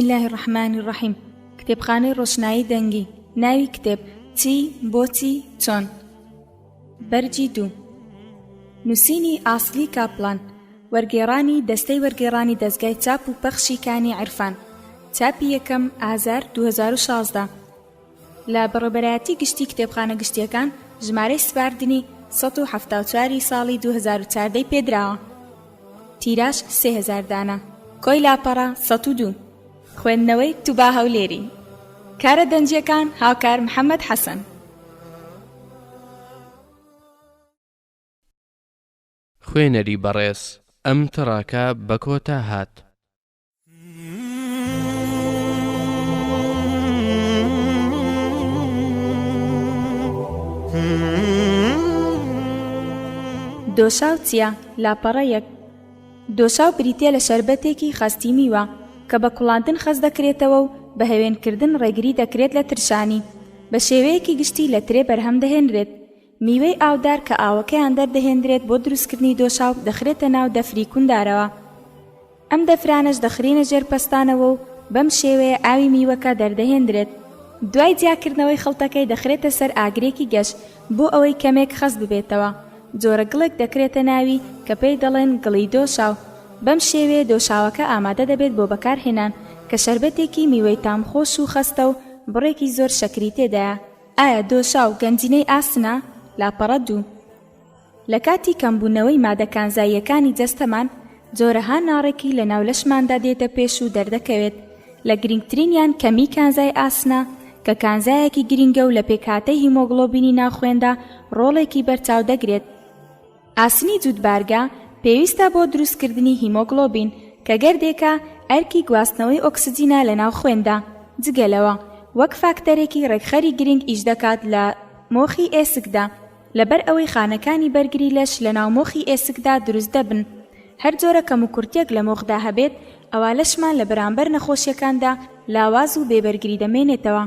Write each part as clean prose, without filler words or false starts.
اللە الرحمن الرحیم کتێبخانەی ڕۆشنایی دەنگی ناوی کتێب چی بۆچی چۆن بەرگی دوو نووسینی ئاسلی کاپلان وەرگێڕانی دەستەی وەرگێڕانی دەزگای چاپ و پەخشی کانی عیرفان چاپی یەکەم ئازار 2016 لە بەڕێوبەرایەتی گشتی کتێبخانە گشتیەکان ژمارەی سپاردنی 174 ی ساڵی 2014 ی پێدراوە. تیراژ 3000 دانە. کۆی لاپەڕە 102. خوێندنەوەی توبا هەولێری. کارە دەنگیەکان هاوکار محەمەد حەسەن. خوێنەری بەڕێز ئەم تڕاکە بە کۆتا هات. دۆشاو چییە؟ لاپەڕە یەک. دۆشاو بریتییە لە شەربەتێکی خەستی میوە، کە بە کوڵاندن خەست دەکرێتەوە و بە هەوێنکردن ڕێگری دەکرێت لە ترشانی. بە شێوەیەکی گشتی لە ترێ بەرهەم دەهێنرێت. میوەی ئاودار کە ئاوەکەیان دەردەهێندرێت بۆ دروستکردنی دۆشاو دەخرێتە ناو دەفری کوندارەوە. ئەم دەفرانەش دەخرێنە ژێر پەستانەوە و بەم شێوەیە ئاوی میوەکە دەردەهێندرێت. دوای جیاکردنەوەی خڵتەکەی دەخرێتە سەر ئاگرێکی گەش بۆ ئەوەی کەمێک خەست ببێتەوە. جۆرە گڵێک دەکرێتە ناوی کە پێی دەڵێن گڵی دۆشاو. بەم شێوەیە دۆشاوەکە ئامادە دەبێت بۆ بەکارهێنان کە شەربەتێکی میوەی تامخۆش و خەستە و بڕێکی زۆر شەکری تێدایە. ئایا دۆشاو گەنجینەی ئاسنە؟ لاپەڕە دوو. لە کاتی کەمبوونەوەی مادە کانزاییەکانی جەستەمان، جۆرەها ناڕێکی لەناو لەشماندا دێتە پێش و دەردەکەوێت، لە گرنگترینیان کەمیی کانزای ئاسنە، کە کانزایەکی گرنگە و لە پێکهاتەی هیمۆگڵۆبینی ناو خوێندا ڕۆڵێکی بەرچاو دەگرێت. ئاسنی جووتبارگە پێویستە بۆ دروستکردنی هیمۆگڵۆبین، کە گەردێکە ئەرکی گواستنەوەی ئۆکسجینە لەناو خوێندا، جگە لەوە وەک فاکتەرێکی ڕێکخەری گرنگ ئیش دەکات لە مۆخی ئێسکدا، لەبەر ئەوەی خانەکانی بەرگری لەش لەناو مۆخی ئێسکدا دروست دەبن، هەر جۆرە کەموکورتیەک لە مۆخدا هەبێت ئەوا لەشمان لە بەرامبەر نەخۆشیەکاندا لاواز و بێ بەرگری دەمێنێتەوە.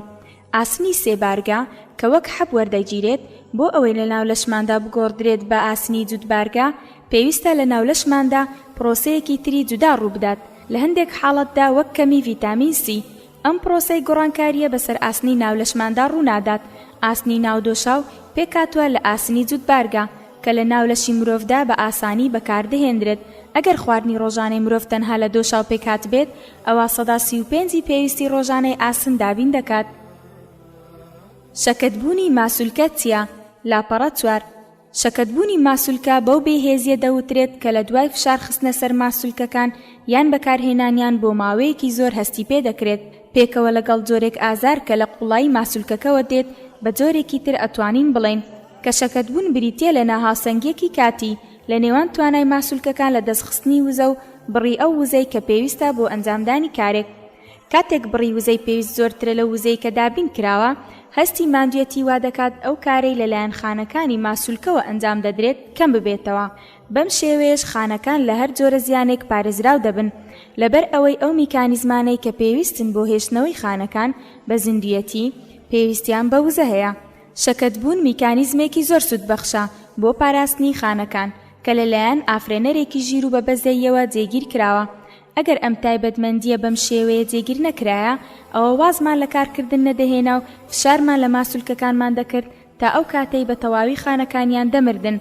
ئاسنی سێ بارگە کە وەک حەب وەردەگیرێت، بۆ ئەوەی لەناو لەشماندا بگۆڕدرێت بە ئاسنی جووت بارگە، پێویستە لەناو لەشماندا پرۆسەیەکی تری جودا ڕووبدات، لە هەندێک حاڵەتدا وەک کەمی ڤیتامین سی، ئەم پرۆسەی گۆڕانکارییە بەسەر ئاسنی ناو لەشماندا ڕوونادات، ئاسنی ناو دۆشاو پێکهاتووە لە ئاسنی جووت بارگە، کە لە ناو لەشی مرۆڤدا بە ئاسانی بەکاردەهێندرێت، ئەگەر خواردنی ڕۆژانەی مرۆڤ تەنها لە دۆشاو پێکهاتبێت، ئەوا 35% ی پێویستی ڕۆژانەی ئاسن دابین دەکات. شەکەتبوونی ماسولکە چییە؟ لاپەڕە چوار. شەکەتبوونی ماسولکە بەو بێهێزییە دەوترێت کە لە دوای فشار خستنە سەر ماسولکەکان یان بەکارهێنانیان بۆ ماوەیەکی زۆر هەستی پێ دەکرێت، پێکەوە لەگەڵ جۆرێک ئازار کە لە قوڵایی ماسولکەکەوە دێت، بە جۆرێکی تر ئەتوانین بڵێین کە شەکەتبوون بریتییە لە ناهاوسەنگییەکی کاتی لە نێوان توانای ماسولکەکان لە دەستخستنی وزە و بڕی ئەو وزەی کە پێویستە بۆ ئەنجامدانی کارێک. کاتێک بڕی وزەی پێویست زۆرترە لەو وزەی کە دابین کراوە، هەستی ماندوێتی وادەکات ئەو کارەی لەلایەن خانەکانی ماسولکەوە ئەنجام دەدرێت کەم ببێتەوە، بەم شێوەیەش خانەکان لە هەر جۆرە زیانێک پارێزراو دەبن، لەبەر ئەوەی ئەو میکانیزمانەی کە پێویستن بۆ هێشتنەوەی خانەکان بە زیندویەتی، پێویستیان بە وزە هەیە. شەکەتبوون میکانیزمێکی زۆر سوودبەخشە بۆ پاراستنی خانەکان، کە لەلایەن ئافرێنەرێکی ژیر و بە بەزەییەوە جێگیر کراوە. ئەگەر ئەم تایبەتمەندییە بەم شێوەیە جێگیر نەکرایە، ئەوە وازمان لە کارکردن نەدەهێنا و فشارمان لە ماسولکەکانمان دەکرد تا ئەو کاتەی بە تەواوی خانەکانیان دەمردن.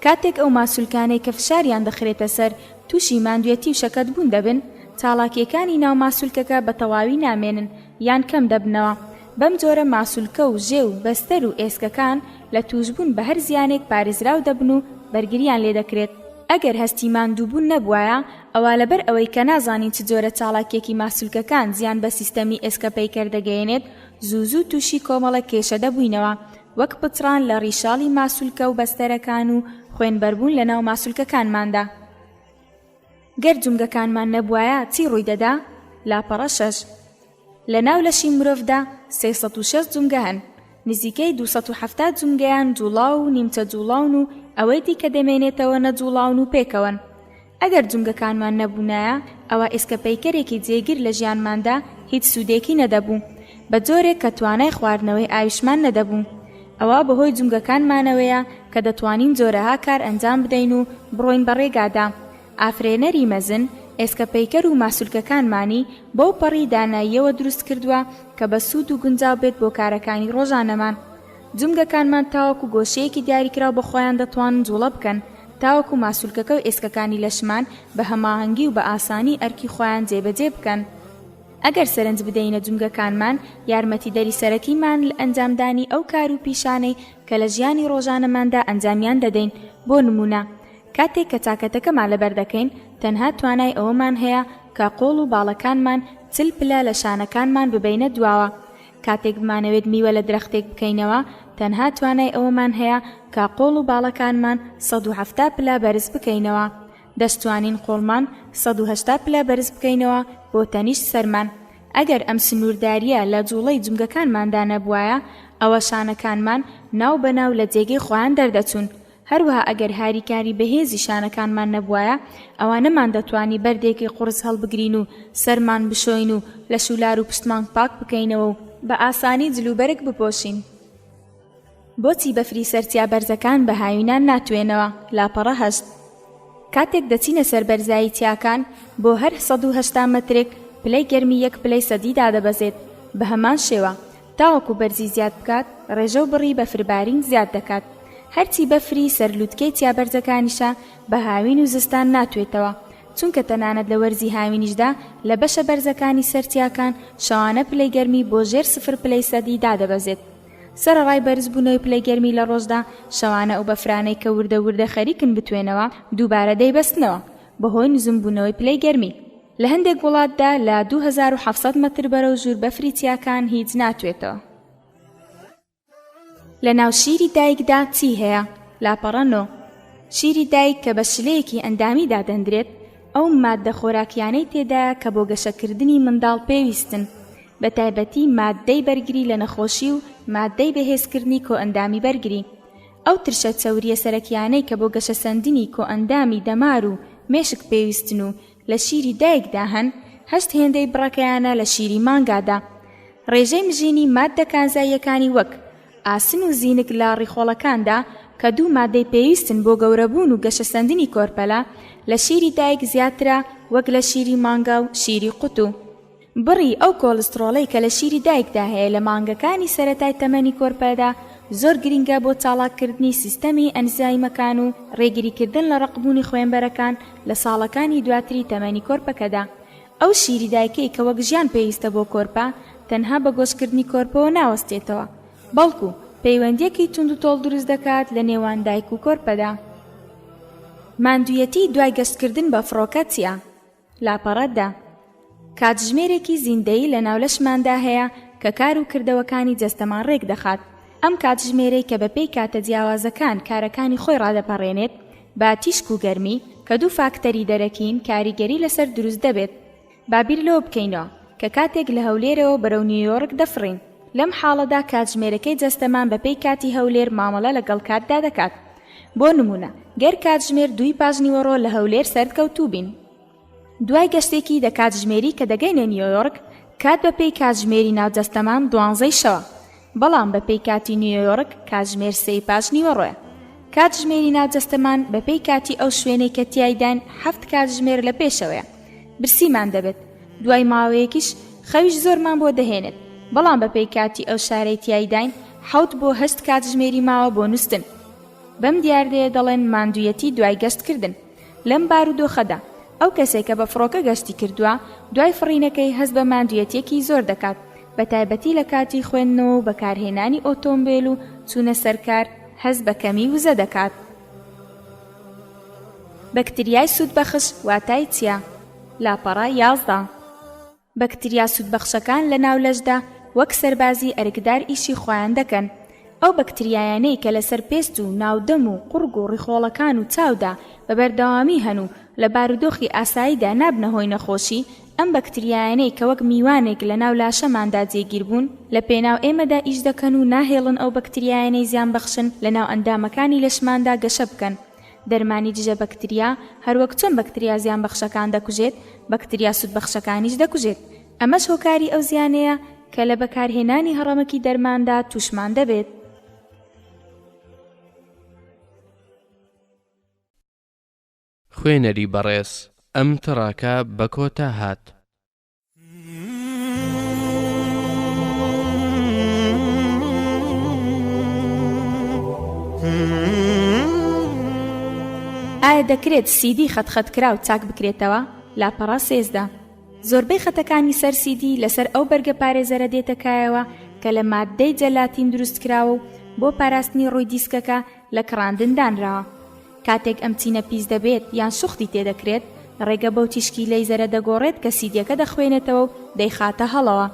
کاتێک ئەو ماسولکانەی کە فشاریان دەخرێتە سەر تووشی ماندوێتی و شەکەتبوون دەبن، چاڵاکییەکانی ناو ماسولکەکە بە تەواوی نامێنن یان کەم دەبنەوە. بەم جۆرە ماسولکە و ژێ و بەستەر و ئێسکەکان لە تووشبوون بە هەر زیانێک پارێزراو دەبن و بەرگرییان لێدەکرێت. ئەگەر هەستی ماندووبوون نەبوایە، ئەوا لەبەر ئەوەی کە نازانین چ جۆرە چاڵاکییەکی ماسولکەکان زیان بە سیستەمی ئێسکەپەیکەر دەگەیەنێت، زوو زوو تووشی کۆمەڵێک کێشە دەبووینەوە، وەک پچڕان لە ڕیشاڵی ماسولکە و بەستەرەکان و خوێنبەربوون لەناو ماسولکەکانماندا. گەر جومگەکانمان نەبوایە چی ڕووی دەدا؟ لاپەڕە شەش. لە ناو لەشی مرۆڤدا 306 جومگە هەن، نزیکەی 270 جومگەیان جوڵاو و نیمچە جوڵاون و ئەوەی دیکە دەمێنێتەوە نەجوڵاون و پێکەوەن. ئەگەر جومگەکانمان نەبوونایە ئەوا ئێسکە پەیکەرێکی جێگیر لە ژیانماندا هیچ سوودێکی نەدەبوو، بە جۆرێک کە توانای خواردنەوەی ئاویشمان نەدەبوو. ئەوە بەهۆی جومگەکانمانەوەیە کە دەتوانین جۆرەها کار ئەنجام بدەین و بڕۆین بە ڕێگادا. ئافرێنەری مەزن. ئێسکەپەیکەر و ماسولکەکانمانی بەو پەڕی داناییەوە دروست کردووە کە بە سوود و گونجاو بێت بۆ کارەکانی ڕۆژانەمان. جومگەکانمان تاوەکو گۆشەیەکی دیاریکراو بە خۆیان دەتوانن جوڵە بکەن تاوەکو ماسولکەکە و ئێسکەکانی لەشمان بە هەماهەنگی و بە ئاسانی ئەرکی خۆیان جێبەجێ بکەن. ئەگەر سەرنج بدەینە جومگەکانمان، یارمەتیدەری سەرەکیمان لە ئەنجامدانی ئەو کار و پیشانەی کە لە ژیانی ڕۆژانەماندا ئەنجامیان دەدەین، بۆ نموونە، کاتێک کە چاکەتەکەمان لەبەر دەکەین، تەنها توانای ئەوەمان هەیە کە قۆڵ و باڵەکانمان 40 پلە لە شانەکانمان ببەینە دواوە. کاتێک بمانەوێت میوە لە درەختێک بکەینەوە، تەنها توانای ئەوەمان هەیە کە قۆڵ و باڵەکانمان 170 پلە بەرز بکەینەوە. دەشتوانین قۆڵمان 180 پلە بەرز بکەینەوە بۆ تەنیشت سەرمان. ئەگەر ئەم سنووردارییە لە جووڵەی جومگەکانماندا نەبوایە، ئەوە شانەکانمان ناو بە ناو لە جێگەی خۆیان دەردەچوون. هەروەها ئەگەر هاریکاری بەهێزی شانەکانمان نەبوایە، ئەوا نەماندەتوانی بەردێکی قوڕس هەڵبگرین و سەرمان بشۆین و لەش و لار و پشتمان پاک بکەینەوە و بە ئاسانی جلوبەرگ بپۆشین. بۆچی بەفری سەر چیا بەرزەکان بە هاوینان ناتوێنەوە؟ لاپەڕە هەشت. کاتێک دەچینە سەر بەرزایی چیاکان، بۆ هەر 180 مەترێک پلەی گەرمی یەک پلەی سەدی دادەبەزێت، بە هەمان شێوە تاوەکو بەرزی زیاد بکات ڕێژە و بڕی بەفربارین زیاد دەکات. هەرچی بەفری سەر لوتکەی چیا بەرزەکانیشە بە هاوین و زستان ناتوێتەوە، چونکە تەنانەت لە وەرزی هاوینیشدا لە بەشە بەرزەکانی سەر چیاکان شەوانە پلەی گەرمی بۆ ژێر سفر پلەی سەدی دادەبەزێت. سەرەڕای بەرزبوونەوەی پلەی گەرمی لە ڕۆژدا، شەوانە ئەو بەفرانەی کە وردە وردە خەریکن بتوێنەوە دووبارە دەیبەستنەوە بەهۆی نزمبوونەوەی پلەی گەرمی. لە هەندێک وڵاتدا لە 2700 مەتر بەرەو ژوور بەفری چیاکان هیچ ناتوێتەوە. لە ناو شیری دایکدا چی هەیە؟ لاپەڕە نۆ. شیری دایک کە بە شلەیەکی ئەندامی دادەندرێت، ئەو ماددە خۆراکیانەی تێدایە کە بۆ گەشەکردنی منداڵ پێویستن، بە تایبەتی ماددەی بەرگری لە نەخۆشی و ماددەی بەهێزکردنی کۆئەندامی بەرگری. ئەو ترشە چەورییە سەرەکیانەی کە بۆ گەشەسەندنی کۆئەندامی دەمار و مێشک پێویستن و لە شیری دایکدا هەن، هەشت هێندەی بڕەکەیانە لە شیری مانگادا. ڕێژەی مژینی ماددە کانزاییەکانی وەک، ئاسن و زینک لە ڕیخۆڵەکاندا کە دوو ماددەی پێویستن بۆ گەورەبوون و گەشەسەندنی کۆرپەلە، لە شیری دایک زیاترە وەک لە شیری مانگا و شیری قوتوو. بڕی ئەو کۆلستڕۆڵەی کە لە شیری دایکدا هەیە لە مانگەکانی سەرەتای تەمەنی کۆرپەلەدا زۆر گرینگە بۆ چاڵاککردنی سیستەمی ئەنزایمەکان و ڕێگریکردن لە ڕەقبوونی خوێنبەرەکان لە ساڵەکانی دواتری تەمەنی کۆرپەکەدا. ئەو شیری دایکەی کە وەک ژیان پێویستە بۆ کۆرپە تەنها بە گۆشکردنی کۆرپەوە ناوەستێتەوە، بەڵکو پەیوەندییەکی توندوتۆڵ دروست دەکات لە نێوان دایک و کۆرپەدا. ماندوویەتی دوای گەشتکردن بە فڕۆکە چییە؟ لاپەڕە دە. کاتژمێرێکی زیندەیی لەناو لەشماندا هەیە کە کار و کردەوەکانی جەستەمان ڕێک دەخات. ئەم کاتژمێرەی کە بەپێی کاتە جیاوازەکان کارەکانی خۆی ڕادەپەڕێنێت، بە تیشک و گەرمی، کە دوو فاکتەری دەرەکین کاریگەری لەسەر دروست دەبێت. با بیر لەوە بکەینەوە کە کاتێک لە هەولێرەوە بەرەو نیویۆڕک دەفڕین، لەم حاڵەدا کاتژمێرەکەی جەستەمان بەپێی کاتی هەولێر مامەڵە لەگەڵ کاتدا دەکات. بۆ نموونە گەر کاتژمێر دووی پاشنیوەڕۆ لە هەولێر سەرکەوتوو بین، دوای گەشتێکی دە کاتژمێری کە دەگەینە نیۆیۆرک، کات بە پێی کاتژمێری ناو جەستەمان دوانزەی شەوە، بەڵام بە پێی کاتی نیۆیۆرک کاتژمێر سێی پاشنیوەڕۆیە. کاتژمێری ناو جەستەمان بە پێی کاتی ئەو شوێنەی کە تیایداین حەفت کاتژمێر لە پێشەوەیە. برسیمان دەبێت. دوای ماوەیەکیش خەویش زۆرمان بۆ دەهێنێت، بەڵام بە پێی کاتی ئەو شارەی تیایداین حەوت بۆ هەشت کاتژمێری ماوە بۆ نوستن. بەم دیاردەیە دەڵێن ماندوویەتی دوای گەشتکردن. لەم بارودۆخەدا، ئەو کەسەی کە بە فڕۆکە گەشتی کردووە، دوای فڕینەکەی هەست بە ماندوویەتییەکی زۆر دەکات، بەتایبەتی لە کاتی خوێندنەوە و بەکارهێنانی ئۆتۆمبێل و چوونە سەر کار هەست بە کەمی وزە دەکات. بەکتریای سوودبەخش واتای چییە؟ لاپەڕە 11. بەکتریا سوودبەخشەکان لە ناو لەشدا وەک سەربازی ئەرکدار ئیشی خۆیان دەکەن. ئەو بەکتریایانەی کە لەسەر پێست و ناو دەم و قوڕگ و ڕیخۆڵەکان و چاودا بە بەردەوامی هەن و لە بارودۆخی ئاساییدا نابنە هۆی نەخۆشی، ئەم بەکتریایانەی کە وەک میوانێک لە ناو لاشەماندا جێگیر بوون، لە پێناو ئێمەدا ئیش دەکەن و ناهێڵن ئەو بەکتریایانەی زیانبەخشن لە ناو ئەندامەکانی لەشماندا گەشە بکەن. دەرمانی دژە بەکتریا هەروەک چۆن بەکتریا زیانبەخشەکان دەکوژێت، بەکتریا سوودبەخشەکانیش دەکوژێت. ئەمەش هۆکاری ئەو زیانەیە کە لە بەکارهێنانی هەڕەمەکی دەرماندا تووشمان دەبێت. خوێنەری بەڕێز. ئەم تڕاکە بە کۆتا هات. ئایا دەکرێت سیدی خەت خەت کراو چاک بکرێتەوە؟ لاپەڕە 13. زۆربەی خەتەکانی سەر سیدی لەسەر ئەو بەرگە پارێزەرە دێتە کایەوە کە لە ماددەی جەلاتین دروست کراوە و بۆ پاراستنی ڕووی دیسکەکە لە کڕاندن دانراوە. کاتێک ئەم چینە پیس دەبێت یان سوختی تێدەکرێت، ڕێگە بەو تیشکی لەیزەرە دەگۆڕێت کە سیدیەکە دەخوێنێتەوە و دەیخاتە هەڵەوە.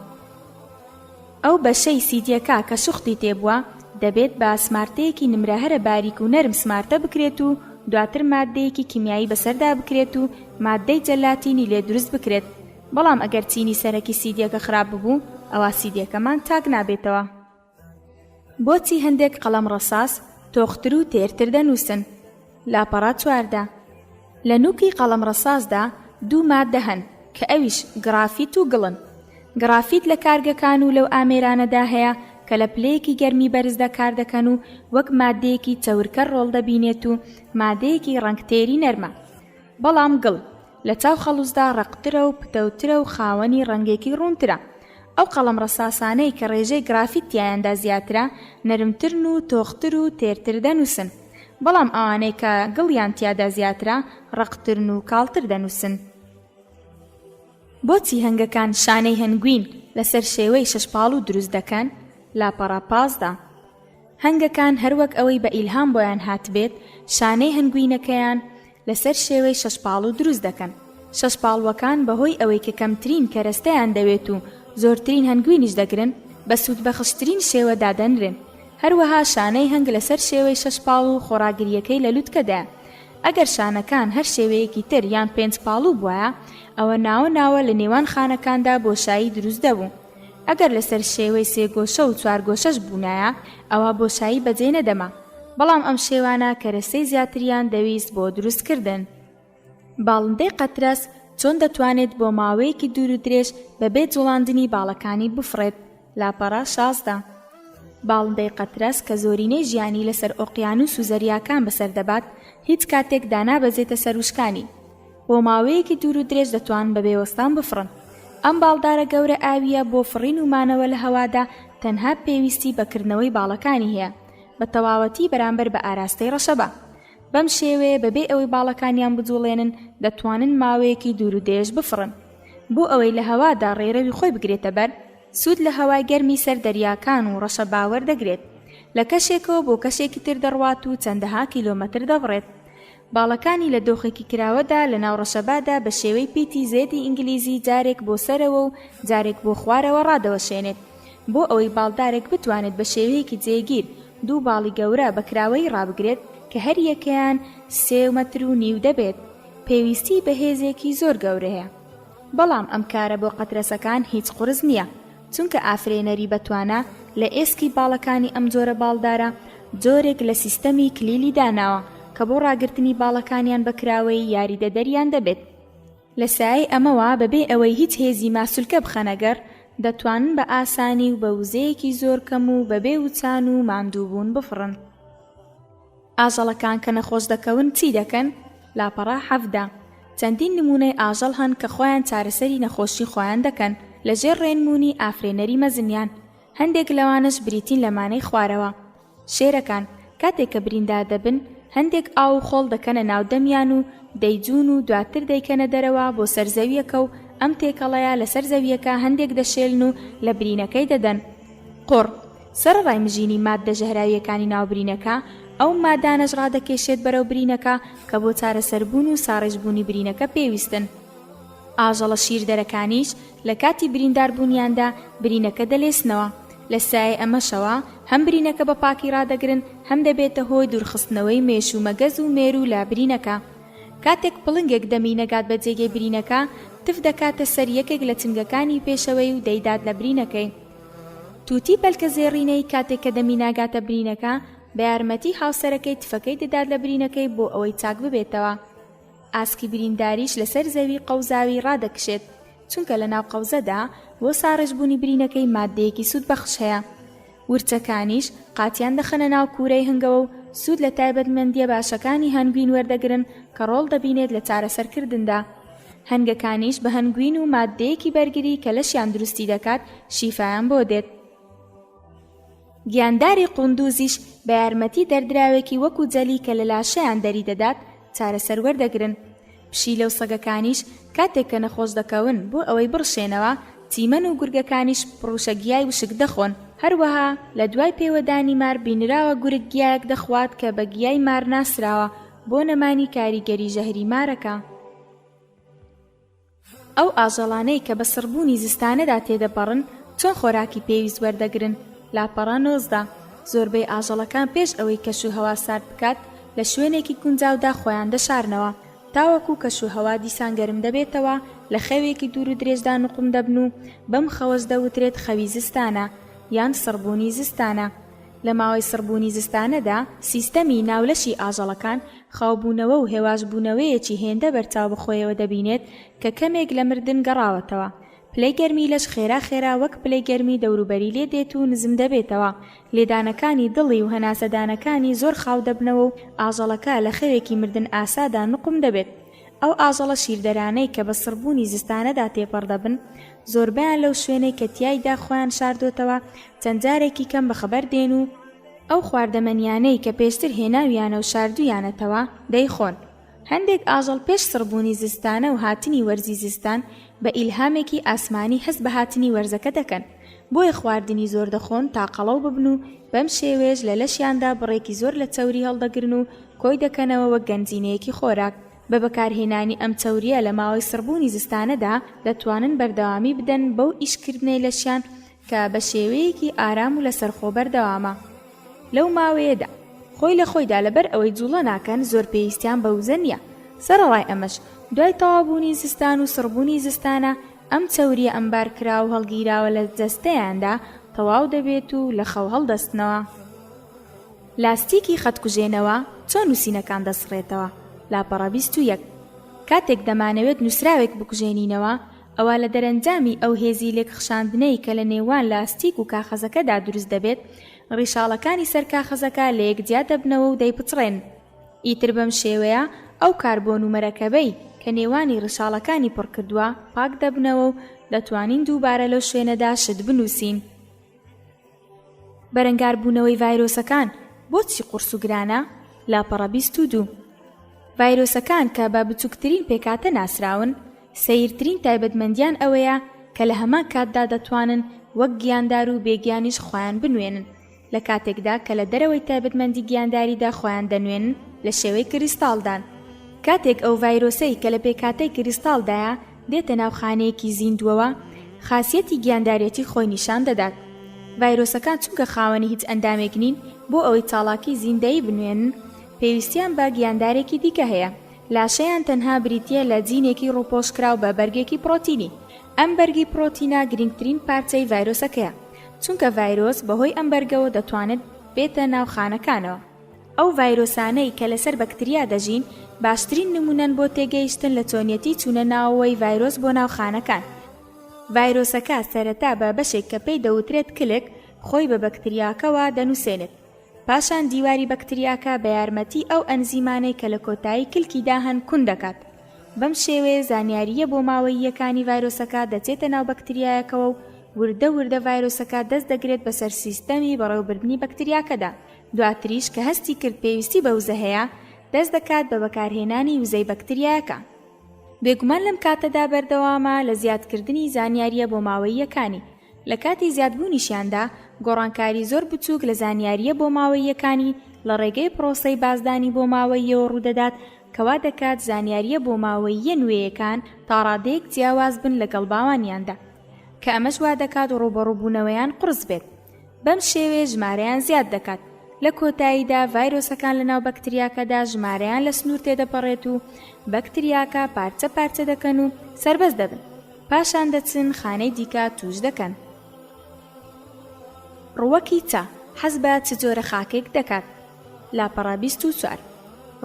ئەو بەشەی سیدیەکە کە سوختی تێبووە، دەبێت بە سمارتەیەکی نمرە هەرە باریک و نەرم سمارتە بکرێت و دواتر ماددەیەکی کیمیایی بەسەردا بکرێت و ماددەی جەلاتینی لێ دروست بکرێت، بەڵام ئەگەر چینی سەرەکی سیدیەکە خراپ ببوو، ئەوا سیدیەکەمان چاک نابێتەوە. بۆچی هەندێک قەڵەم ڕەساس تۆختر و تێرتر دەنووسن؟ لاپەڕە 14. لە نووکی قەڵەم ڕەساسدا دوو ماددە هەن کە ئەویش گڕافیت و گڵن. گڕافیت لە کارگەکان و لەو ئامێرانەدا هەیە کە لە پلەیەکی گەرمی بەرزدا کار دەکەن و وەک ماددەیەکی چەورکەر ڕۆڵ دەبینێت و مادەیەکی ڕەنگ تێری نەرمە. بەڵام گڵ لە چاو خەڵوزدا ڕەقترە و پتەوترە و خاوەنی ڕەنگێکی ڕوونترە. ئەو قەڵەم ڕەساسانەی کە ڕێژەی گرافیت تیایاندا زیاترە، نەرمترن و تۆختر و تێرتر دەنووسن. بەڵام ئەوانەی کە گڵیان تیادا زیاترە، ڕەقترن و کاڵتر دەنووسن. بۆچی هەنگەکان شانەی هەنگوین لەسەر شێوەی شەشپاڵوو دروست دەکەن؟ لاپەڕە 15. هەنگەکان هەروەک ئەوەی بە ئیلهام بۆیان هاتبێت، شانەی هەنگوینەکەیان لەسەر شێوەی شەشپاڵوو دروست دەکەن. شەشپاڵووەکان بەهۆی ئەوەی کە کەمترین کەرەستەیان دەوێت و زۆرترین هەنگوینیش دەگرن، بە سوودبەخشترین شێوە دادەنرێن. هەروەها شانەی هەنگ لەسەر شێوەی شەشپاڵوو خۆڕاگرییەکەی لە لوتکەدایە. ئەگەر شانەکان هەر شێوەیەکی تر یان پێنجپاڵوو بوایە، ئەوە ناوە ناوە لە نێوان خانەکاندا بۆشایی دروست دەبوو. ئەگەر لەسەر شێوەی سێگۆشە و چوارگۆشەش بوونایە ئەوا بۆشایی بەجێ نەدەما، بەڵام ئەم شێوانە کەرەسەی زیاتریان دەویست بۆ دروستکردن. باڵندەی قەترەس چۆن دەتوانێت بۆ ماوەیەکی دوور و درێژ بەبێ جوڵاندنی باڵەکانی بفڕێت؟ لاپەڕە 16. باڵندەی قەترەس کە زۆرینەی ژیانی لەسەر ئۆقیانوس و زەریاکان بەسەر دەبات، هیچ کاتێک دانابەزێتە سەر وشکانی. بۆ ماوەیەکی دوور و درێژ دەتوانن بەبێ وەستان بفڕن. ئەم باڵدارە گەورە ئاوییە بۆ فڕین و مانەوە لە هەوادا تەنها پێویستی بە کردنەوەی باڵەکانی هەیە بە تەواوەتی بەرامبەر بە ئاراستەی ڕەشەبا. بەم شێوەیە بەبێ ئەوەی باڵەکانیان بجوڵێنن دەتوانن ماوەیەکی دوور و درێژ بفڕن. بۆ ئەوەی لە هەوادا ڕێڕەوی خۆی بگرێتە بەر، سوود لە هەوای گەرمی سەر دەریاکان و ڕەشەبا وەردەگرێت. لە کەشێکەوە بۆ کەشێکی تر دەڕوات و چەندەها کیلۆمەتر دەبڕێت. باڵەکانی لە دۆخێکی کراوەدا لە ناو ڕەشەبادا بە شێوەی پیتی زێدی ئینگلیزی جارێک بۆ سەرەوە و جارێک بۆ خوارەوە ڕادەوەشێنێت. بۆ ئەوەی باڵدارێک بتوانێت بە شێوەیەکی جێگیر دوو باڵی گەورە بە کراوەیی ڕابگرێت کە هەر یەکەیان سێ مەتر و نیو دەبێت، پێویستی بە هێزێکی زۆر گەورەیە. بەڵام ئەم کارە بۆ قەترەسەکان هیچ قورس نییە. چونکە ئافرێنەری بەتوانا لە ئێسکی باڵەکانی ئەم جۆرە باڵدارە جۆرێک لە سیستەمی کلیلی داناوە کە بۆ ڕاگرتنی باڵەکانیان بە کراوەیی یاریدەدەریان دەبێت. لە سایەی ئەمەوە بەبێ ئەوەی هیچ هێزی ماسولکە بخەنە گەڕ دەتوانن بە ئاسانی و بە وزەیەکی زۆر کەم و بەبێ وچان و ماندووبوون بفڕن. ئاژەڵەکان کە نەخۆش دەکەون چی دەکەن؟ لاپەڕە 17. چەندین نموونەی ئاژەڵ هەن کە خۆیان چارەسەری نەخۆشی خۆیان دەکەن لە ژێر ڕێنموونی ئافرێنەری مەزنیان، هەندێک لەوانەش بریتین لەمانەی خوارەوە. شێرەکان، کاتێک کە بریندار دەبن، هەندێک ئاو و خۆڵ دەکەنە ناو دەمیان و دەیجوون و دواتر دەیکەنە دەرەوە بۆ سەر زەوییەکە و ئەم تێکەڵەیە لەسەر زەوییەکە هەندێک دەشێلن و لە برینەکەی دەدەن. قوڕ، سەرەڕای مژینی ماددە ژەهراوییەکانی ناو برینەکە، ئەو مادانەش ڕادەکێشێت بەرەو برینەکە کە بۆ چارەسەربوون و ساڕێژبوونی برینەکە پێویستن. ئاژەڵە شیردەرەکانیش لە کاتی برینداربوونیاندا برینەکە دەلێسنەوە، لە سایەی ئەمەشەوە هەم برینەکە بە پاکی ڕادەگرن هەم دەبێتە هۆی دوورخستنەوەی مێش و مەگەز و مێروو لە برینەکە. کاتێک پڵنگێک دەمی نەگات بە جێگەی برینەکە، تف دەکاتە سەر یەکێک لە چنگەکانی پێشەوەی و دەیدات لە برینەکەی. توتی پەلکە زێڕینەی کاتێک کە دەمی ناگاتە برینەکە، بە یارمەتی هاوسەرەکەی تفەکەی دەدات لە برینەکەی بۆ ئەوەی چاک ببێتەوە. ئاسکی برینداریش لەسەر زەوی قەوزاوی ڕادەکشێت، چونکە لەناو قەوزەدا بۆ ساڕێژبوونی برینەکەی ماددەیەکی سوودبەخش هەیە. ورچەکانیش قاتیان دەخەنە ناو کوورەی هەنگەوە و سوود لە تایبەتمەندییە باشەکانی هەنگوین وەردەگرن کە ڕۆڵ دەبینێت لە چارەسەرکردندا. هەنگەکانیش بە هەنگوین و ماددەیەکی بەرگری کە لەشیان دروستی دەکات شیفایان بۆ دێت. گیانداری قوندوزیش بە یارمەتی دەردراوێکی وەکو جەلی کە لە لاشەیان دەری دەدات چارەسەر وەردەگرن. پشیلە و سەگەکانیش کاتێک کە نەخۆش دەکەون بۆ ئەوەی بڕشێنەوە، چیمەن و گورگەکانیش پڕوشە گیای وشک دەخۆن. هەروەها لە دوای پێوەدانی مار بینراوە گورگ گیایەک دەخوات کە بە گیای مار ناسراوە بۆ نەمانی کاریگەری ژەهری مارەکە. ئەو ئاژەڵانەی کە بە سڕبوونی زستانەدا تێدەپەڕن چۆن خۆراکی پێویست وەردەگرن؟ لاپەڕە 19. زۆربەی ئاژەڵەکان پێش ئەوەی کەشوهەوا سارد بکات لە شوێنێکی گونجاودا خۆیان دەشارنەوە تاوەکو کەشوهەوا دیسان گەرم دەبێتەوە لە خەوێکی دوورودرێژدا نوقم دەبن و بەم خەوەش دەوترێت خەوی زستانە یان سڕبوونی زستانە. لە ماوەی سڕبوونی زستانەدا، سیستەمی ناو لەشی ئاژەڵەکان خاوبوونەوە و هێواشبوونەوەیەکی هێندە بەرچاو بەخۆیەوە دەبینێت کە کەمێک لە مردن گەڕاوەتەوە. پلەی گەرمی لەش خێرا خێرا وەک پلەی گەرمی دەوروبەری لێ دێت و نزم دەبێتەوە. لێدانەکانی دڵی و هەناسەدانەکانی زۆر خاو دەبنەوە و ئاژەڵەکە لە خەوێکی مردن ئاسادا نوقم دەبێت. ئەو ئاژەڵە شیردەرانەی کە بە سڕبوونی زستانەدا تێپەڕ دەبن، زۆربەیان لەو شوێنەی کە تیایدا خۆیان شاردۆتەوە چەند جارێکی کەم بەخەبەر دێن و، ئەو خواردەمەنیانەی کە پێشتر هێناویانە و شاردوویانەتەوە دەیخۆن. هەندێک ئاژەڵ پێش سڕبوونی زستانە و هاتنی وەرزی زستان بە ئیلهامێکی ئاسمانی هەست بە هاتنی وەرزەکە دەکەن، بۆیە خواردنی زۆر دەخۆن تا قەڵەو ببن و بەم شێوەیەش لە لەشیاندا بڕێکی زۆر لە چەوری هەڵدەگرن و کۆی دەکەنەوە وەک گەنجینەیەکی خۆراک. بە بەکارهێنانی ئەم چەورییە لە ماوەی سڕبوونی زستانەدا دەتوانن بەردەوامی بدەن بەو ئیشکردنەی لەشیان کە بە شێوەیەکی ئارام و لەسەرخۆ بەردەوامە لەو ماوەیەدا. خۆی لە خۆیدا لەبەر ئەوەی جوڵە ناکەن زۆر پێویستیان بە وزە نییە. سەرەڕای ئەمەش دوای تەواوبوونی زستان و سڕبوونی زستانە ئەم چەورییە ئەمبارکراو و هەڵگیراوە لە جەستەیاندا تەواو دەبێت و لە خەو هەڵدەستنەوە. لاستیکی خەتکوژێنەوە چۆن نووسینەکان دەسڕێتەوە؟ لاپەڕە 21. کاتێک دەمانەوێت نووسراوێک بکوژێنینەوە، ئەوا لە دەرەنجامی ئەو هێزی لێکخشاندنەی کە لە نێوان لاستیک و کاخەزەکەدا دروست دەبێت، ڕیشاڵەکانی سەر کاخەزەکە لەیەک جیا دەبنەوە و دەیپچڕێن. ئیتر بەم شێوەیە ئەو کاربۆن و مەرەکەبەی کە نێوانی ڕیشاڵەکانی پڕکردووە پاک دەبنەوە و دەتوانین دووبارە لەو شوێنەدا شت بنووسین. بەرەنگاربوونەوەی ڤایرۆسەکان بۆچی قورس و گرانە؟ لاپەڕە 22. ڤایرۆسەکان کە بە بچووکترین پێکهاتە ناسراون، سەیرترین تایبەتمەندیان ئەوەیە کە لە هەمان کاتدا دەتوانن وەک گیاندار و بێگیانیش خۆیان بنوێنن، لە کاتێکدا کە لە دەرەوەی تایبەتمەندی گیانداریدا خۆیان دەنوێنن لە شێوەی کریستاڵدان. کاتێک ئەو ڤایرۆسەی کە لە پێکهاتەی کریستاڵدایە دێتە ناو خانەیەکی زیندووەوە، خاسیەتی گیاندارێتی خۆی نیشان دەدات. ڤایرۆسەکان چونکە خاوەنی هیچ ئەندامێک نین، بۆ ئەوەی چاڵاکی زیندەیی بنوێنن، پێویستیان بە گیاندارێکی دیکە هەیە. لاشەیان تەنها بریتییە لە جینێکی ڕووپۆشکراو بە بەرگێکی پڕۆتینی. ئەم بەرگی پڕۆتینە گرینگترین پارچەی ڤایرۆسەکەیە، چونکە ڤایرۆس بەهۆی ئەم بەرگەوە دەتوانێت بێتە ناو خانەکانەوە. ئەو ڤایرۆسانەی کە لەسەر بەکتریا دەژین باشترین نموونەن بۆ تێگەیشتن لە چۆنیەتی چوونە ناوەوەی ڤایرۆس بۆ ناو خانەکان. ڤایرۆسەکە سەرەتا بە بەشێک کە پێی دەوترێت کلک خۆی بە بەکتریاکەوە دەنووسێنێت. پاشان دیواری بەکتریاکە بە یارمەتی ئەو ئەنزیمانەی کە لە کۆتایی کلکیدا هەن کون دەکات. بەم شێوەیە زانیارییە بۆماوەییەکانی ڤایرۆسەکە دەچێتە ناو بەکتریایەکەوە و وردە وردە ڤایرۆسەکە دەست دەگرێت بەسەر سیستەمی بەڕێوەبردنی بەکتریاکەدا. دواتریش کە هەستی کرد پێویستی بە وزە هەیە، دەست دەکات بە بەکارهێنانی وزەی بەکتریایەکە. بێگومان لەم کاتەدا بەردەوامە لە زیادکردنی زانیارییە بۆماوەییەکانی. لە کاتی زیادبوونیشیاندا، گۆڕانکاری زۆر بچووک لە زانیارییە بۆماوەییەکانی لە ڕێگەی پرۆسەی بازدانی بۆماوەییەوە ڕوودەدات کە وا دەکات زانیارییە بۆماوەییە نوێیەکان تاڕادەیەک جیاواز بن لەگەڵ باوانیاندا، کە ئەمەش وا دەکات ڕووبەڕووبوونەوەیان قورس بێت. بەم شێوەیە ژمارەیان زیاد دەکات. لە کۆتاییدا ڤایرۆسەکان لەناو بەکتریاکەدا ژمارەیان لە سنوور تێدەپەڕێت و بەکتریاکە پارچە پارچە دەکەن و سەربەست دەبن. پاشان دەچن خانەی دیکە تووش دەکەن. ڕووەکی چا حەز بە چ جۆرە خاکێک دەکات؟ لاپەڕە 24.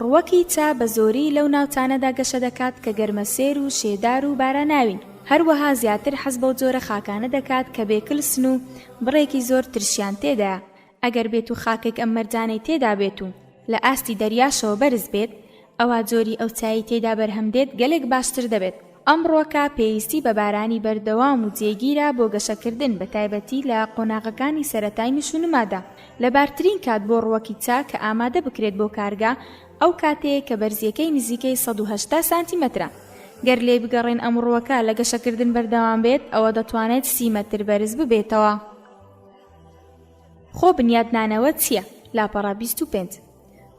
ڕووەکی چا بە زۆری لەو ناوچانەدا گەشە دەکات کە گەرمەسێر و شێدار و باراناوین، هەروەها زیاتر حەز بەو جۆرە خاکانە دەکات کە بێ کلسن و بڕێکی زۆر ترشیان تێدایە، ئەگەر بێت و خاکێک ئەم مەرجانەی تێدا بێت و لە ئاستی دەریاشەوە بەرز بێت، ئەوا جۆری ئەو چایەی تێیدا بەرهەم دێت گەلێک باشتر دەبێت. ئەم ڕووەکە پێویستی بە بارانی بەردەوام و جێگیرە بۆ گەشەکردن بەتایبەتی لە قۆناغەکانی سەرەتای نشونمادا. لەبارترین کات بۆ ڕووەکی چا کە ئامادە بکرێت بۆ کارگە ئەو کاتەیە کە بەرزییەکەی نزیکەی 180 سانتیمەترە. گەر لێی بگەڕێن ئەم ڕووەکە لە گەشەکردن بەردەوام بێت ئەوە دەتوانێت سی مەتر بەرز ببێتەوە. خۆ بنیادنانەوە چییە؟ لاپەڕە 25.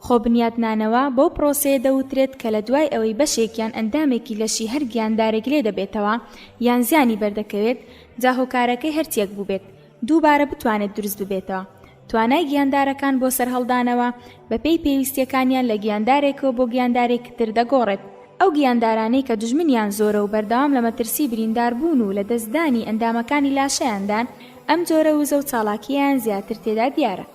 خۆبنیادنانەوە بەو پرۆسەیە دەوترێت کە لە دوای ئەوەی بەشێک یان ئەندامێکی لەشی هەر گیاندارێک لێ دەبێتەوە یان زیانی بەردەکەوێت، جا هۆکارەکەی هەرچیەک بووبێت، دووبارە بتوانێت دروست ببێتەوە. توانای گیاندارەکان بۆ سەرهەڵدانەوە بەپێی پێویستیەکانیان لە گیاندارێکەوە بۆ گیاندارێکی تر دەگۆڕێت. ئەو گیاندارانەی کە دوژمنیان زۆرە و بەردەوام لە مەترسی برینداربوون و لەدەستدانی ئەندامەکانی لاشەیاندان، ئەم جۆرە وزە و چاڵاکییەیان زیاتر تێدا دیارە.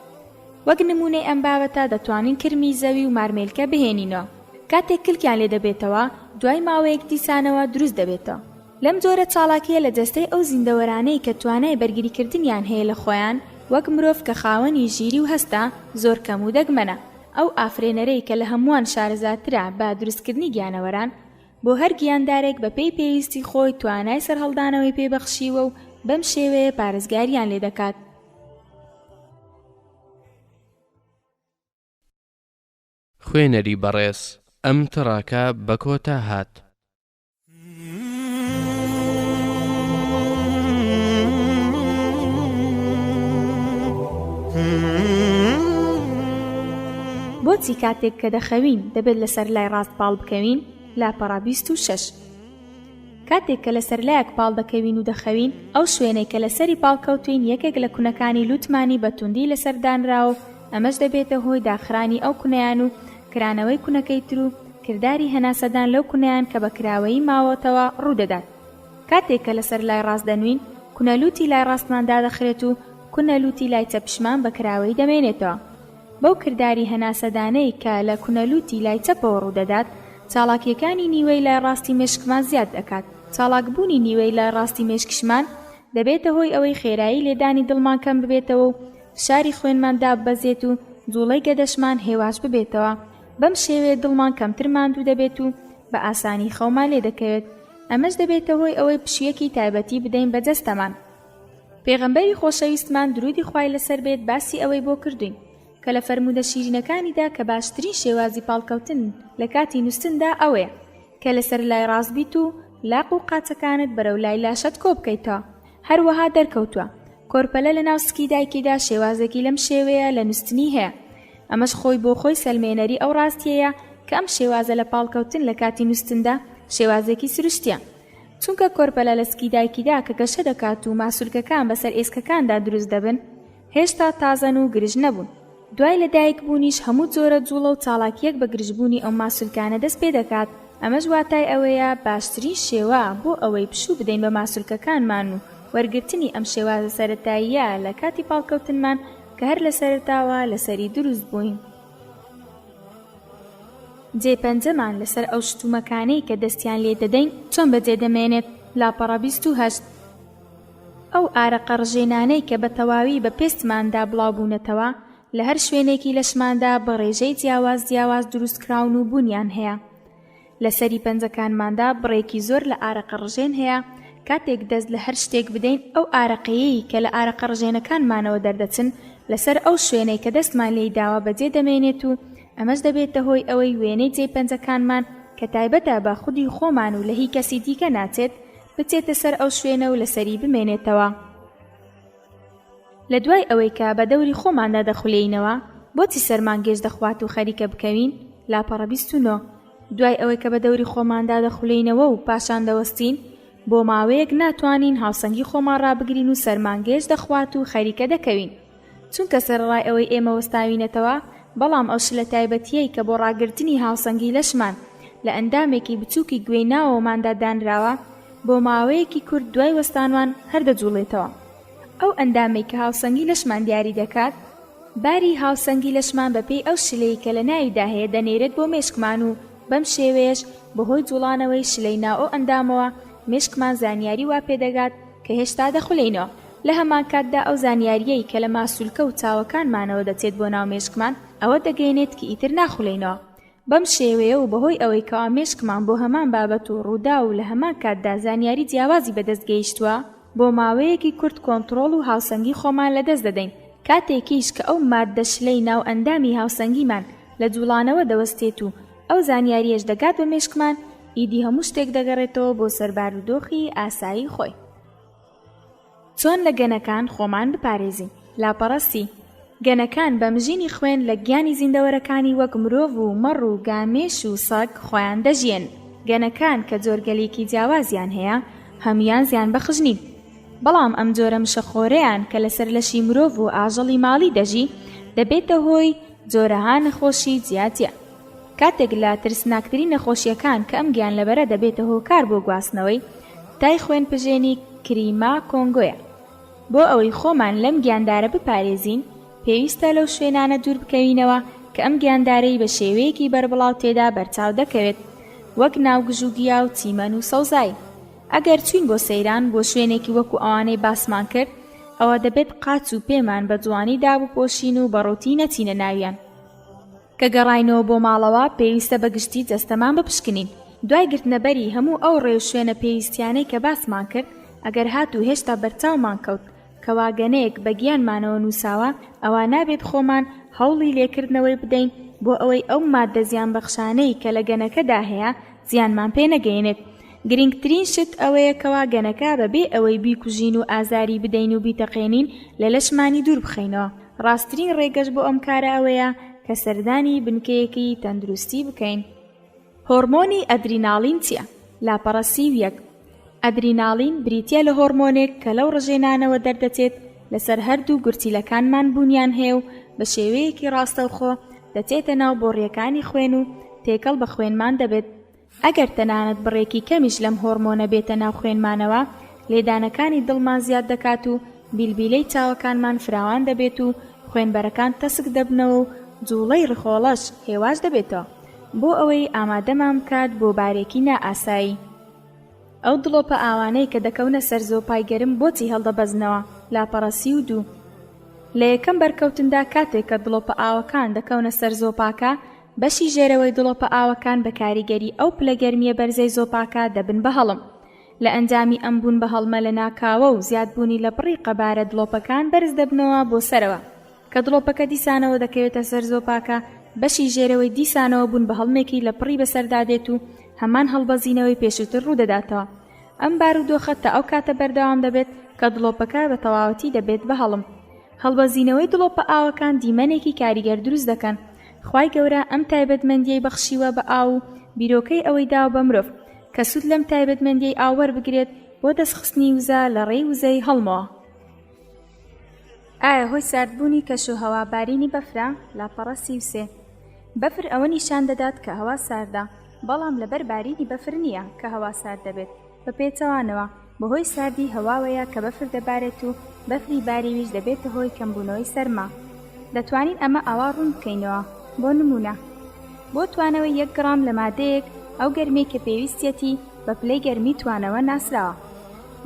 وەک نموونەی ئەم بابەتە دەتوانین کرمی زەوی و مارمێلکە بهێنینەوە. کاتێک کلکیان لێ دەبێتەوە، دوای ماوەیەک دیسانەوە دروست دەبێتەوە. لەم جۆرە چاڵاکییە لە جەستەی ئەو زیندەوەرانەی کە توانای بەرگریکردنیان هەیە لە خۆیان، وەک مرۆڤ کە خاوەنی ژیری و هەستە، زۆر کەم و دەگمەنە. ئەو ئافرێنەرەی کە لە هەمووان شارەزاترە بە دروستکردنی گیانەوەران، بۆ هەر گیاندارێک بە پێی پێویستی خۆی توانای سەرهەڵدانەوەی پێ بەخشیوە و بەم شێوەیە پارێزگاریان لێ دەکات. خوێنەری بەڕێز ئەم تڕاکە بە کۆتا هات. بۆچی کاتێک کە دەخەوین دەبێت لەسەر لای ڕاست پاڵ بکەوین؟ لاپەڕە 26. کاتێک کە لەسەر لایەک پاڵ دەکەوین و دەخەوین، ئەو شوێنەی کە لەسەری پاڵ کەوتوین یەکێک لە کونەکانی لوتمانی بە توندی لەسەر دانراوە و ئەمەش دەبێتە هۆی داخرانی ئەو کونەیان و کرانەوەی کونەکەی تر و کرداری هەناسەدان لەو کونەیان کە بە کراوەیی ماوەتەوە ڕوو دەدات. کاتێک کە لەسەر لای ڕاست دەنوین، کونە لوتی لای ڕاستمان دادەخرێت و کونە لوتی لای چەپیشمان بە کراوەیی دەمێنێتەوە. بەو کرداری هەناسەدانەی کە لە کونەلووتی لای چەپەوە ڕوودەدات، چاڵاکییەکانی نیوەی لای ڕاستی مێشکمان زیاد دەکات. چاڵاکبوونی نیوەی لای ڕاستی مێشکیشمان دەبێتە هۆی ئەوەی خێرایی لێدانی دڵمان کەم ببێتەوە و فشاری خوێنمان داببەزێت و جوڵەی گەدەشمان هێواش ببێتەوە. بەم شێوەیە دڵمان کەمتر ماندوو دەبێت و بە ئاسانی خەومان لێدەکەوێت. ئەمەش دەبێتە هۆی ئەوەی پشوویەکی تایبەتی بدەین بە جەستەمان. پێغەمبەری خۆشەویستمان دروودی خوای لەسەر بێت باسی ئەوەی بۆ کردووین کە لە فەرموودە شیرینەکانیدا کە باشترین شێوازی پاڵکەوتن لە کاتی نوستندا ئەوەیە کە لەسەر لای ڕاست بیت و لاق و قاچەکانت بەرەو لای لاشەت کۆ بکەیتەوە هەروەها دەرکەوتووە کۆرپەلە لە ناو سکی دایکیدا شێوازێکی لەم شێوەیە لە نوستنی هەیە ئەمەش خۆی بۆ خۆی سەلمێنەری ئەو ڕاستیەیە کە ئەم شێوازە لە پاڵکەوتن لە کاتی نوستندا شێوازێکی سروشتیە چونکە کۆرپەلە لە سکی دایکیدا کە گەشە دەکات و ماسولکەکان بەسەر ئێسکەکاندا دروست دەبن هێشتا تازەن و گرژ نەبوون. دوای لە دایک بوونیش هەموو جۆرە جوڵە و چاڵاکییەک بە گرژبوونی ئەو ماسولکانە دەست پێ دەکات، ئەمەش واتای ئەوەیە باشترین شێوە بۆ ئەوەی پشوو بدەین بە ماسولکەکانمان و وەرگرتنی ئەم شێوازە سەرەتاییە لە کاتی پاڵکەوتنمان کە هەر لە سەرەتاوە لەسەری دروست بووین. جێ پەنجەمان لەسەر ئەو شتومەکانەی کە دەستیان لێ دەدەین چۆن بەجێ دەمێنێت، لاپەڕە 28. ئەو ئارەقە ڕژێنانەی کە بە تەواوی بە پێستماندا بڵاو بوونەتەوە، لە هەر شوێنێکی لەشماندا بە ڕێژەی جیاواز جیاواز دروستکراون و بوونیان هەیە. لە سەری پەنجەکانماندا بڕێکی زۆر لە ئارەقە ڕژێن هەیە، کاتێک دەست لە هەر شتێک بدەین ئەو ئارەقەیەی کە لە ئارەقە ڕژێنەکانمانەوە دەردەچن لەسەر ئەو شوێنەی کە دەستمان لێی داوە بەجێ دەمێنێت و ئەمەش دەبێتە هۆی ئەوەی وێنەی جێ پەنجەکانمان کە تایبەتە بە خودی خۆمان و لە هی کەسی دیکە ناچێت بچێتە سەر ئەو شوێنە و لەسەری بمێنێتەوە. لە دوای ئەوەی کە بە دەوری خۆماندا دەخولێینەوە، بۆچی سەرمان گێژ دەخوات و خەریکە بکەوین؟ لاپەڕە 29. دوای ئەوەی کە بە دەوری خۆماندا دەخولێینەوە و پاشان دەوەستین، بۆ ماوەیەک ناتوانین هاوسەنگی خۆمان ڕابگرین و سەرمان گێژ دەخوات و خەریکە دەکەوین. چونکە سەرەڕای ئەوەی ئێمە وەستاوینەتەوە، بەڵام ئەو شلە تایبەتییەی کە بۆ ڕاگرتنی هاوسەنگی لەشمان لە ئەندامێکی بچووکی گوێی ناوەوەماندا دانراوە، بۆ ماوەیەکی کورت دوای وەستانمان هەر دەجوڵێتەوە. ئەو ئەندامەی کە هاوسەنگی لەشمان دیاری دەکات، باری هاوسەنگی لەشمان بەپێی ئەو شلەی کە لە ناویدا هەیە دەنێرێت بۆ مێشکمان و بەم شێوەیەش بەهۆی جوڵانەوەی شلەی ناو ئەو ئەندامەوە مێشکمان زانیاری وا پێدەگات کە هێشتا دەخولێینەوە. لە هەمانکاتدا ئەو زانیارییەی کە لە ماسولکە و چاوەکانمانەوە دەچێت بۆ ناو مێشکمان ئەوە دەگەیەنێت کە ئیتر ناخولێینەوە. بەم شێوەیە و بەهۆی ئەوەی کەوا مێشکمان بۆ هەمان بابەت و ڕووداو و لە هەمان کاتدا زانیاری جیاوازی بەدەست گەیشتووە، بۆ ماوەیەکی کورت کۆنتڕۆڵ و هاوسەنگی خۆمان لەدەست دەدەین، کاتێکیش کە ئەو ماددە شلەی ناو ئەندامی هاوسەنگیمان لە جوڵانەوە دەوەستێت و ئەو زانیارییەش دەگات بە مێشکمان، ئیدی هەموو شتێک دەگەڕێتەوە بۆ سەر بارودۆخی ئاسایی خۆی. چۆن لە گەنەکان خۆمان بپارێزین؟ لاپەڕە سی. گەنەکان بە مژینی خوێن لە گیانی زیندەوەرەکانی وەک مرۆڤ و مەڕ و گامێش و سەگ خۆیان دەژیێن. گەنەکان کە جۆرگەلێکی جیاوازیان هەیە، هەموویان زیانبەخش نین. بەڵام ئەم جۆرە مشەخۆرەیان کە لەسەر لەشی مرۆڤ و ئاژەڵی ماڵی دەژی، دەبێتە هۆی جۆرەها نەخۆشی جیاجیا. کاتێک لە ترسناکترین نەخۆشییەکان کە ئەم گیانلەبەرە دەبێتە هۆکار بۆ گواستنەوەی، تای خوێنپژێنی کریما کۆنگۆیە. بۆ ئەوەی خۆمان لەم گیاندارە بپارێزین، پێویستە لەو شوێنانە دوور بکەوینەوە کە ئەم گیاندارەی بە شێوەیەکی بەربڵاو تێدا بەرچاو دەکەوێت، وەک ناو گژوگیا و چیمەن و سەوزایی. ئەگەر چووین بۆ سەیران بۆ شوێنێکی وەکو ئەوانەی باسمان کرد، ئەوە دەبێت قاچ و پێمان بە جوانی دابپۆشین و بە ڕووتی نەچینە ناویان. کە گەڕاینەوە بۆ ماڵەوە پێویستە بە گشتی جەستەمان بپشکنین. دوای گرتنەبەری هەموو ئەو ڕێوشوێنە پێویستیانەی کە باسمان کرد، ئەگەر هاتوو هێشتا بەرچاومان کەوت کەوا گەنەیەک بە گیانمانەوە نووساوە، ئەوا نابێت خۆمان هەوڵی لێکردنەوەی بدەین بۆ ئەوەی ئەو ماددە زیانبەخشانەی کە لە گەنەکەدا هەیە زیانمان پێ نەگەیەنێت. گرنگترین شت ئەوەیە کەوا گەنەکە بەبێ ئەوەی بیکوژین و ئازاری بدەین و بیتەقێنین لە لەشمانی دوور بخەینەوە. ڕاستترین ڕێگەش بۆ ئەم کارە ئەوەیە کە سەردانی بنکەیەکی تەندروستی بکەین. هۆڕمۆنی ئەدریناڵین چییە؟ لاپەڕە 31. ئەدریناڵین بریتییە لە هۆڕمۆنێک کە لەو ڕژێنانەوە دەردەچێت لەسەر هەردوو گورچیلەکانمان بوونیان هەیە و بە شێوەیەکی ڕاستەوخۆ دەچێتە ناو بۆڕییەکانی خوێن و تێکەڵ بە خوێنمان دەبێت. ئەگەر تەنانەت بڕێکی کەمیش لەم هۆڕمۆنە بێتە ناو خوێنمانەوە، لێدانەکانی دڵمان زیاد دەکات و بیلبیلەی چاوەکانمان فراوان دەبێت و خوێنبەرەکان تەسک دەبنەوە و جووڵەی ڕیخۆڵەش هێواش دەبێتەوە بۆ ئەوەی ئامادەمان بکات بۆ بارێکی نائاسایی. ئەو دڵۆپە ئاوانەی کە دەکەونە سەر زۆپای گەرم بۆچی هەڵدەبەزنەوە؟ لاپەڕە 32. لە یەکەم بەرکەوتندا کاتێک کە دڵۆپە ئاوەکان دەکەونە سەر زۆپاکە، بەشی ژێرەوەی دڵۆپە ئاوەکان بە کاریگەری ئەو پلە گەرمییە بەرزەی زۆپاکە دەبن بە هەڵم. لە ئەنجامی ئەم بوون بە هەڵمە لەناکاوە و زیادبوونی لە بڕی قەبارە دڵۆپەکان بەرز دەبنەوە بۆ سەرەوە. کە دڵۆپەکە دیسانەوە دەکەوێتە سەر زۆپاکە، بەشی ژێرەوەی دیسانەوە بوون بە هەڵمێکی لە پڕی بەسەردا دێت و هەمان هەڵبەزینەوەی پێشووتر ڕوودەداتەوە. ئەم بارودۆخە تا ئەو کاتە بەردەوام دەبێت کە دڵۆپەکە بە تەواوەتی دەبێت بە هەڵم. هەڵبەزینەوەی دڵۆپە ئاوەکان دیمەنێکی کاریگەر دروست دەکەن. خوای گەورە ئەم تایبەتمەندیەی بەخشیوە بە ئاو و بیرۆکەی ئەوەی داوە بە مرۆڤ کە سوود لەم تایبەتمەندیەی ئاو وەربگرێت بۆ دەستخستنی وزە لە ڕێی وزەی هەڵمەوە. ئایا هۆی ساردبوونی کەشوهەوا بارینی بەفرە؟ لاپەڕە 33. بەفر ئەوە نیشان دەدات کە هەوا ساردە، بەڵام لەبەر بارینی بەفر نییە کە هەوا سارد دەبێت، بە پێچەوانەوە، بەهۆی ساردی هەواوەیە کە بەفر دەبارێت و بەفری باریویش دەبێتە هۆی کەمبوونەوەی سەرما. دەتوانین ئەمە ئاوا ڕوون بکەینەوە، بۆ نموونە، بۆ توانەوەی یەک گڕام لە مادەیەک، ئەو گەرمیەی کە پێویستیەتی بە پلەی گەرمی توانەوە ناسراوە.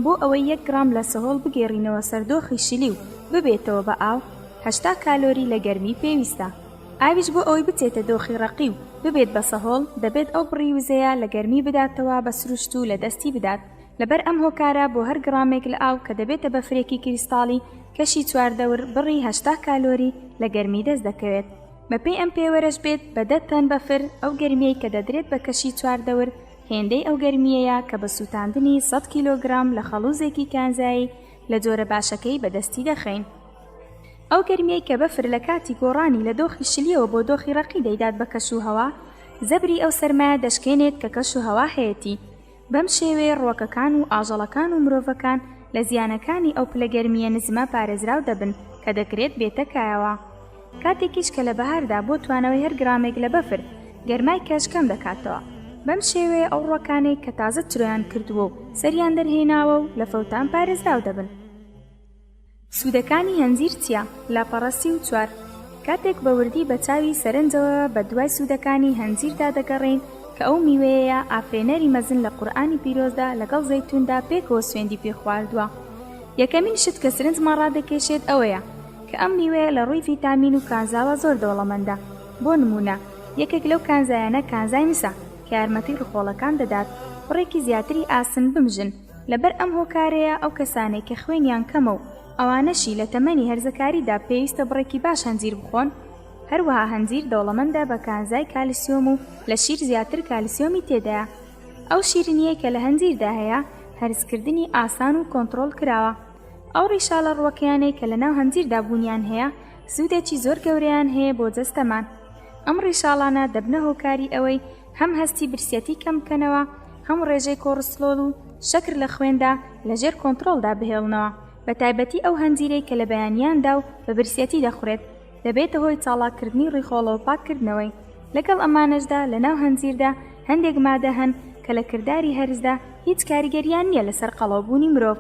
بۆ ئەوەی یەک گڕام لە سەهۆڵ بگێڕینەوە سەر دۆخی شلی و ببێتەوە بە ئاو، 80 کالۆری لە گەرمی پێویستە. ئاویش بۆ ئەوەی بچێتە دۆخی ڕەقی و ببێت بە سەهۆڵ، دەبێت ئەو بڕی وزەیە لە گەرمی بداتەوە بە سروشت و لە دەستی بدات. لەبەر ئەم هۆکارە بۆ هەر گڕامێک لە ئاو کە دەبێتە بەفرێکی کریستاڵی کەشی چواردەور بڕی 80 کالۆری لە گەرمی دەست دەکەوێت. بەپێی ئەم پێوەرەش بێت بە دە تەن بەفر ئەو گەرمیەی کە دەدرێت بە کەشی چواردەور هێندەی ئەو گەرمییەیە کە بە سووتاندنی سەد کیلۆگرام لە خەڵووزێکی کانزایی لە جۆرە باشەکەی بەدەستی دەخەین. ئەو گەرمییەی کە بەفر لە کاتی گۆڕانی لە دۆخی شلییەوە بۆ دۆخی ڕەقی دەیدات بە کەشوهەوا، زەبری ئەو سەرمایە دەشکێنێت کە کەشوهەوا هەیەتی. بەم شێوەیە ڕووەکەکان و ئاژەڵەکان و مرۆڤەکان لە زیانەکانی ئەو پلە گەرمییە نزمە پارێزراو دەبن کە دەکرێت بێتە کایەوە. کاتێکیش کە لە بەهاردا بۆ توانەوەی هەر گرامێک لە بەفر، گەرمای کەش کەم دەکاتەوە. بەم شێوەیە ئەو ڕووەکانەی کە تازە چرۆیان کردووە و سەریان دەرهێناوە و لە فەوتان پارێزراو دەبن. سوودەکانی هەنجیر چییە؟ لاپەڕە 34. کاتێک بە وردی بە چاوی سەرنجەوە بە دوای سوودەکانی هەنجیردا دەگەڕێین کە ئەو میوەیەیە ئافرێنەری مەزن لە قورئانی پیرۆزدا لەگەڵ زەیتووندا پێکەوە سوێندی پێ خواردووە یەکەمین شت کە سرنجمان ڕادەکێشێت ئەوەیە کە ئەم میوەیە لە ڕووی ڤیتامین و کانزاوە زۆر دەوڵەمەندە بۆ نموونە. یەکێک لەو کانزایانە کانزای مسە کە یارمەتی ڕیخۆڵەکان دەدات بڕێکی زیاتری ئاسن بمژن، لەبەر ئەم هۆکارەیە ئەو کەسانەی کە خوێنیان کەمە و ئەوانەشی لە تەمەنی هەرزەکاریدا پێویستە بڕێکی باش هەنجیر بخۆن، هەروەها هەنجیر دەوڵەمەندە بە کانزای کالسیۆم و لە شیر زیاتر کالسیۆمی تێدایە. ئەو شیرینییەی کە لە هەنجیردا هەیە هەرسکردنی ئاسان و کۆنتڕۆڵ کراوە. ئەو ڕیشاڵە ڕووەکیانەی کە لەناو هەنجیردا بوونیان هەیە سوودێکی زۆر گەورەیان هەیە بۆ جەستەمان. ئەم ڕیشاڵانە دەبنە هۆکاری ئەوەی هەم هەستی برسیەتی کەم بکەنەوە، هەم ڕێژەی کۆڕستڵۆڵ و شەکر لە خوێندا لە ژێر کۆنتڕۆڵدا بهێڵنەوە، بە تایبەتی ئەو هەنجیرەی کە لە بەیانیاندا و بە برسیەتی دەخورێت، دەبێتە هۆی چاڵاککردنی ڕیخۆڵە و پاککردنەوەی. لەگەڵ ئەمانەشدا لەناو هەنجیردا هەندێک مادە هەن کە لە کرداری هەرسدا هیچ کاریگەریان نییە لەسەر قەڵەوبوونی مرۆڤ.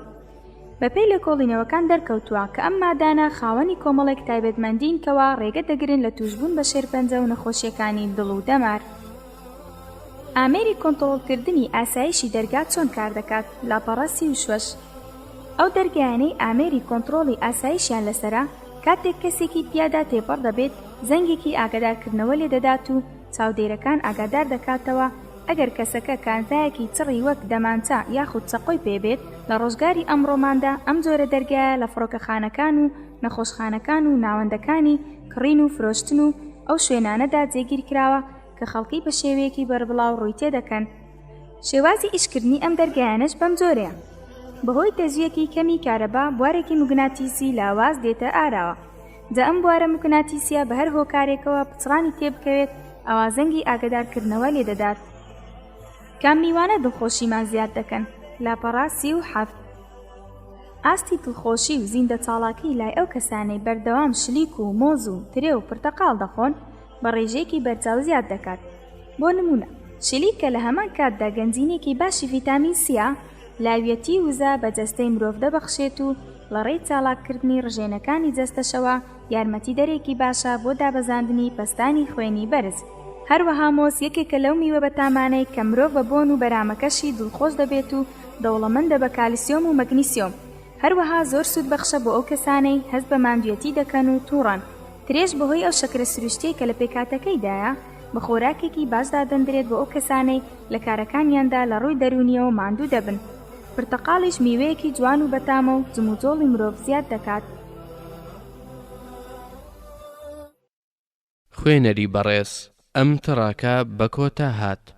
بەپێی لێکۆڵینەوەکان دەرکەوتووە کە ئەم مادانە خاوەنی کۆمەڵێک تایبەتمەندین کەوا ڕێگە دەگرن لە تووشبوون بە شێرپەنجە و نەخۆشییەکانی دڵ و دەمار. ئامێری کۆنتڕۆڵکردنی ئاسایشی دەرگا چۆن کاردەکات؟ لاپەڕە 36. ئەو دەرگایانەی ئامێری کۆنتڕۆڵی ئاسایشیان لەسەرە، کاتێک کەسێکی پیادا تێپەڕ دەبێت زەنگێکی ئاگادارکردنەوە لێدەدات و چاودێرەکان ئاگادار دەکاتەوە ئەگەر کەسەکە کانزایەکی چڕی وەک دەمانچە یاخود چەقۆی پێ بێت، لە ڕۆژگاری ئەمڕۆماندا ئەم جۆرە دەرگایە لە فڕۆکەخانەکان و نەخۆشخانەکان و ناوەندەکانی کڕین و فرۆشتن و ئەو شوێنانەدا جێگیر کراوە کە خەڵکی بە شێوەیەکی بەربڵاو ڕووی تێدەکەن. شێوازی ئیشکردنی ئەم دەرگایانەش بەم جۆرەیە، بەهۆی تەزوویەکی کەمی کارەبا بوارێکی موگناتیسی لاواز دێتە ئاراوە، جا ئەم بوارە موگناتیسیە بە هەر هۆکارێکەوە پچڕانی تێبکەوێت ئەوا زەنگی ئاگەدارکردنەوە لێدەدات. کام میوانە دڵخۆشیمان زیاد دەکەن؟ لاپەڕە 37. ئاستی دڵخۆشی و زیندەچاڵاکی لای ئەو کەسانەی بەردەوام شلیک و مۆز و ترێ و پرتەقاڵ دەخۆن بە ڕێژەیەکی بەرچاو زیاد دەکات. بۆ نموونە شلیک کە لە هەمان کاتدا گەنجینەیەکی باشی ڤیتامین سییە، لاویەتی وزە بە جەستەی مرۆڤ دەبەخشێت و لە ڕێی چالاککردنی ڕژێنەکانی جەستەشەوە یارمەتیدەرێکی باشە بۆ دابەزاندنی پەستانی خوێنی بەرز. هەروەها مۆز یەکێکە لەو میوە بەتامانەی کە مرۆڤ بە بۆن و بەرامەکەشی دڵخۆش دەبێت و دەوڵەمەندە بە کالسیۆم و مەگنیسیۆم. هەروەها زۆر سوودبەخشە بۆ ئەو کەسانەی هەست بە ماندوویەتی دەکەن و تووڕەن. ترێش بەهۆی ئەو شەکرە سروشتیەی کە لە پێکهاتەکەیدایە، بە خۆراکێکی باش دادەندرێت بۆ ئەو کەسانەی لە کارەکانیاندا لە ڕووی دەروونییەوە ماندوو دەبن. پرتەقاڵیش میوەیەکی جوان و بەتامە و جموجۆڵی مرۆڤ زیاد دەکات. خوێنەری بەڕێز، ئەم تڕاکە بە کۆتا هات.